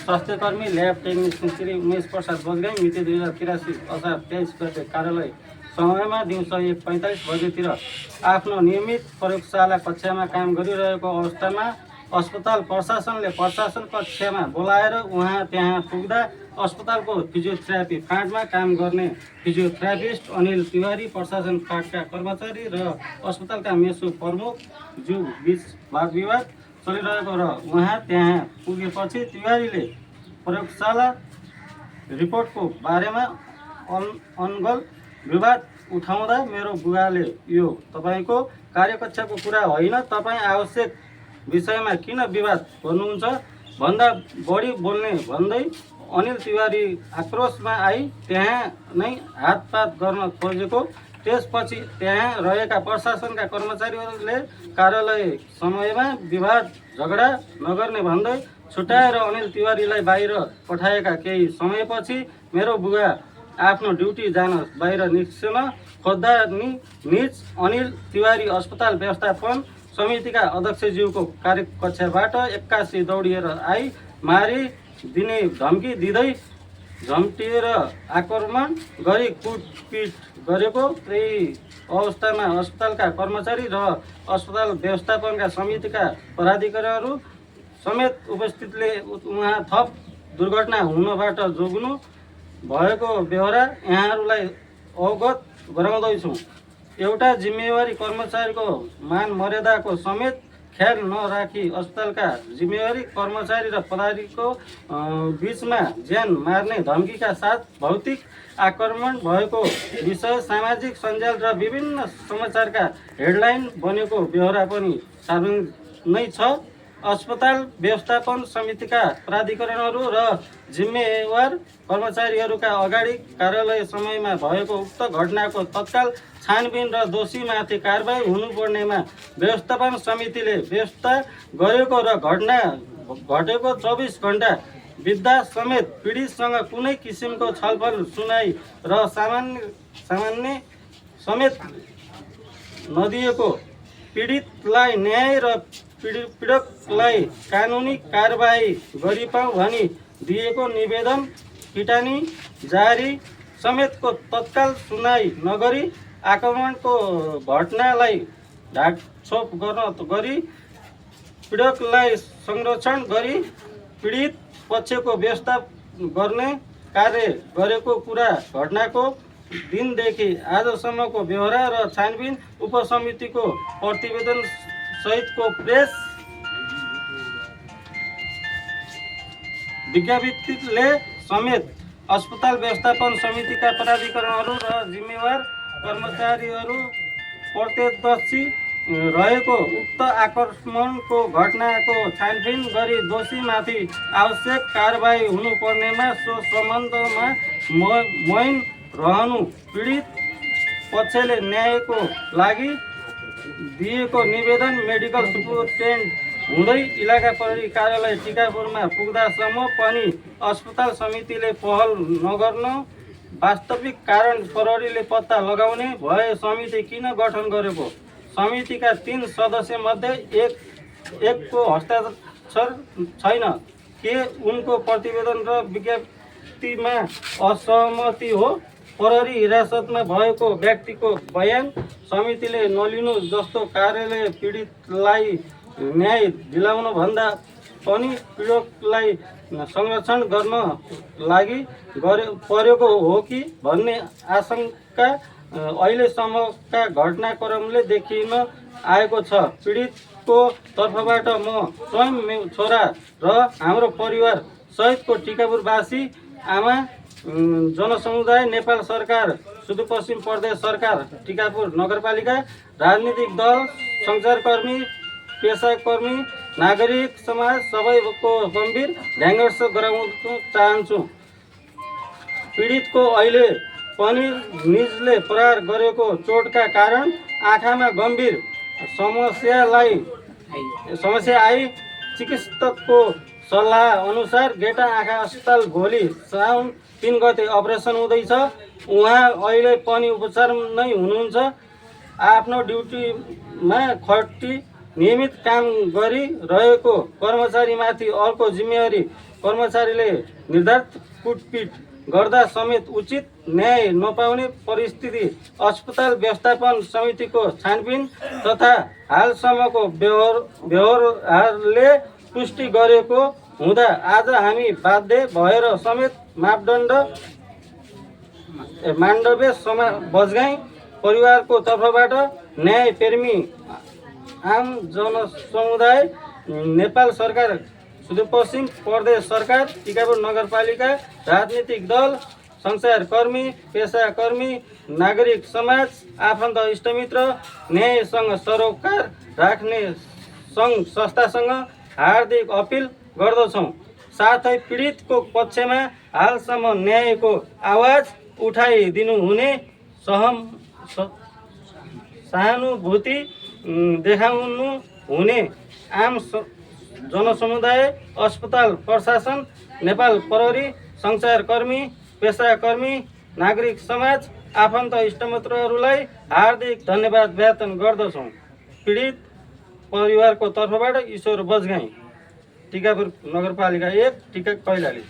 स्वास्थ्यकर्मी lab technician Shri Umesh Prasad Bajgai मिति 2083 असार 23 गते कार्यालय समयमा दिउँसो 1:45 बजेतिर आफ्नो नियमित प्रयोगशाला कक्षामा काम गरिरहेको अवस्थामा अस्पताल प्रशासनले प्रशासन कक्षामा बोलाएर उहाँ त्यहाँ पुग्दा अस्पतालको फिजियोथेरापी फाँटमा काम गर्ने फिजियोथेरापिस्ट अनिल तिवारी, प्रशासन फाँटका कर्मचारी र अस्पतालका मेसो प्रमुख जो बीच वाद विवाद चलिरहेको र उहाँ त्यहाँ पुगेपछि तिवारीले प्रयोगशाला रिपोर्टको बारेमा अनगल विवाद उठाउँदा मेरो बुवाले यो तपाईको कार्यकक्षाको कुरा होइन, तपाईँ आवश्यक विषयमा किन विवाद गर्नुहुन्छ भन्दा बढी बोल्ने भन्दै अनिल तिवारी आक्रोशमा आई त्यहाँ नै हातपात गर्न खोजेको। त्यसपछि त्यहाँ रहेका प्रशासनका कर्मचारीहरूले कार्यालय समयमा विवाद झगडा नगर्ने भन्दै छुट्याएर अनिल तिवारीलाई बाहिर पठाएका। केही समयपछि मेरो बुवा आफ्नो ड्युटी जान बाहिर निस्कन खोज्दा निज अनिल तिवारी अस्पताल व्यवस्थापन समितिका अध्यक्षज्यूको कार्यकक्षाबाट 81 दौडिएर आई मारी दिने धम्की दिँदै झम्टिएर आक्रमण गरी कुटपिट गरेको। त्यही अवस्थामा अस्पतालका कर्मचारी र अस्पताल व्यवस्थापनका समितिका पदाधिकारीहरू समेत उपस्थितले उहाँ थप दुर्घटना हुनबाट जोग्नु भएको बेहोरा यहाँहरूलाई अवगत गराउँदैछौँ। एउटा जिम्मेवारी कर्मचारीको मान मर्यादाको समेत ख्याल नराखी अस्पतालका जिम्मेवारी कर्मचारी र पदाधिकारीको बीचमा ज्यान मार्ने धम्कीका साथ भौतिक आक्रमण भएको विषय सामाजिक सञ्जाल र विभिन्न समाचारका हेडलाइन बनेको बेहोरा पनि सार्वजनिक नै छ। अस्पताल व्यवस्थापन समितिका प्राधिकरणहरू र जिम्मेवार कर्मचारीहरूका अगाडि कार्यालय समयमा भएको उक्त घटनाको तत्काल छानबिन र दोषीमाथि कारबाही हुनुपर्नेमा व्यवस्थापन समितिले व्यवस्था गरेको र घटना घटेको 24 घण्टा बित्दा समेत पीडितसँग कुनै किसिमको छलफल सुनाइ र सामान्य समेत नदिएको, पीडितलाई न्याय र पीडकलाई कानुनी कारबाही गरिपाउँ भनी दिएको निवेदन पिटानी जारी समेतको तत्काल सुनाइ नगरी आक्रमणको घटनालाई ढाकछोप गरी पीडकलाई संरक्षण गरी पीडित पक्षको व्यवस्था गर्ने कार्य गरेको कुरा घटनाको दिनदेखि आजसम्मको बेहोरा र छानबिन उपसमितिको प्रतिवेदन सहितको प्रेस विज्ञप्तिले समेत अस्पताल व्यवस्थापन समितिका पदाधिकारीहरू र जिम्मेवार कर्मचारीहरू प्रत्यक्षदर्शी रहेको उक्त आक्रमणको घटनाको छानबिन गरी दोषीमाथि आवश्यक कारबाही हुनुपर्नेमा सो सम्बन्धमा मौन रहनु, पीडित पक्षले न्यायको लागि दिएको निवेदन मेडिकल सुपरिन्टेन्डेन्ट हुँदै इलाका प्रहरी कार्यालय टिकापुरमा पुग्दासम्म पनि अस्पताल समितिले पहल नगर्न वास्तविक कारण प्रहरीले पत्ता लगाउने भए समिति किन गठन गरेको। समितिका 3 सदस्यमध्ये एकको हस्ताक्षर छैन। के उनको प्रतिवेदन र विज्ञप्तिमा असहमति हो? प्रहरी हिरासतमा भएको व्यक्तिको बयान समितिले नलिनु जस्तो कार्यालय पीडितलाई न्याय दिलाउन भन्दा पनि पीडकलाई संरक्षण गर्न लागि परेको हो कि भन्ने आशंका अहिलेसम्मका घटनाक्रमले देखिन आएको छ। पीडितको तर्फबाट म स्वयं छोरा र हाम्रो परिवार सहितको टिकापुरवासी आमा जनसमुदाय, नेपाल सरकार, सुदूरपश्चिम प्रदेश सरकार, टिकापुर नगरपालिका, राजनीतिक दल, सञ्चारकर्मी, पेसाकर्मी, नागरिक समाज सबैको गम्भीर ध्यानगर्ष गराउन चाहन्छु। पीडितको अहिले पनि निजले प्रहार गरेको चोटका कारण आँखामा गम्भीर समस्या आई चिकित्सकको सल्लाह अनुसार गेटा आँखा अस्पताल भोलि साउन 3 गते अपरेसन हुँदैछ। उहाँ अहिले पनि उपचार नै हुनुहुन्छ। आफ्नो ड्युटीमा खटी नियमित काम गरिरहेको कर्मचारीमाथि अर्को जिम्मेवारी कर्मचारीले निर्धारित कुटपिट गर्दा समेत उचित न्याय नपाउने परिस्थिति अस्पताल व्यवस्थापन समितिको छानबिन तथा हालसम्मको व्यवहारले पुष्टि गरेको हुँदा आज हामी बाध्य भएर समेत माण्डव्य बजगाई परिवारको तर्फबाट न्यायप्रेमी आम जनसमुदाय, नेपाल सरकार, सुदूरपश्चिम प्रदेश सरकार, टिकापुर नगरपालिका, राजनीतिक दल, सञ्चारकर्मी, पेसाकर्मी, नागरिक समाज, आफन्त इष्टमित्र, न्यायसँग सरोकार राख्ने सङ्घ संस्थासँग हार्दिक अपिल गर्दछौँ। साथै पीडितको पक्षमा हालसम्म न्यायको आवाज उठाइदिनु हुने सहानुभूति देखाउनु हुने आम जनसमुदाय, अस्पताल प्रशासन, नेपाल प्रहरी, सञ्चारकर्मी, पेसाकर्मी, नागरिक समाज, आफन्त इष्टमित्रहरूलाई हार्दिक धन्यवाद ज्ञापन गर्दछौँ। पीडित परिवारको तर्फबाट ईश्वर बजगाई, टिकापुर नगरपालिका 1, टिका कैलाली।